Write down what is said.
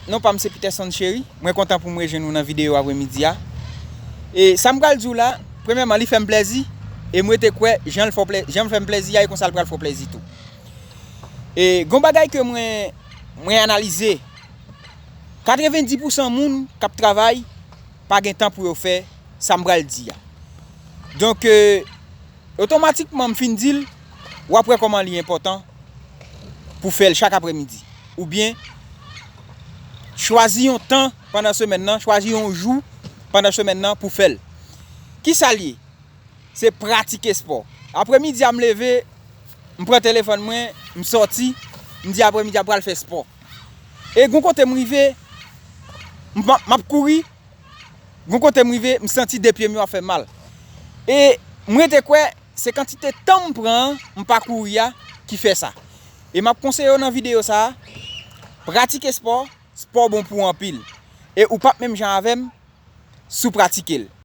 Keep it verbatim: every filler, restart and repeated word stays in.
Non pa m se Peterson Chery. Mwen kontan pou m rejwenn ou nan videyo apremidi a. E sa m pral di w la, premyèman, li fè m plèzi. E mwen te kwè, jan l fè w plè, jan l fè m plèzi a, e konsa l pral fè w plèzi tou. E gon bagay ke mwen, mwen analize, katrevendi pousan moun k ap travay pa gen tan pou yo fè sa m pral di a. Donk, e, otomatikman, m fin di l, w ap wè kòman li enpòtan pou fè l chak apremidi. Oubyen, chwazi yon tan pandan semèn nan, chwazi yon jou pandan semèn nan pou fè l. Kisa l ye? Se pratike espò. Apremidi a, m leve, m pran telefòn mwen, m sòti, m di apremidi a pral fè espò. E gon kote m rive, m, m ap kouri, gon kote m rive, m santi de pye m yo ap fè m mal. E m rete kwè, se kantite tan m pran an, m pa kouri a, ki fè sa. E m ap konseye w nan videyo sa a, pratike espò, espò bon pou w anpil. E ou p ap menm jan avè m, si w pratike l.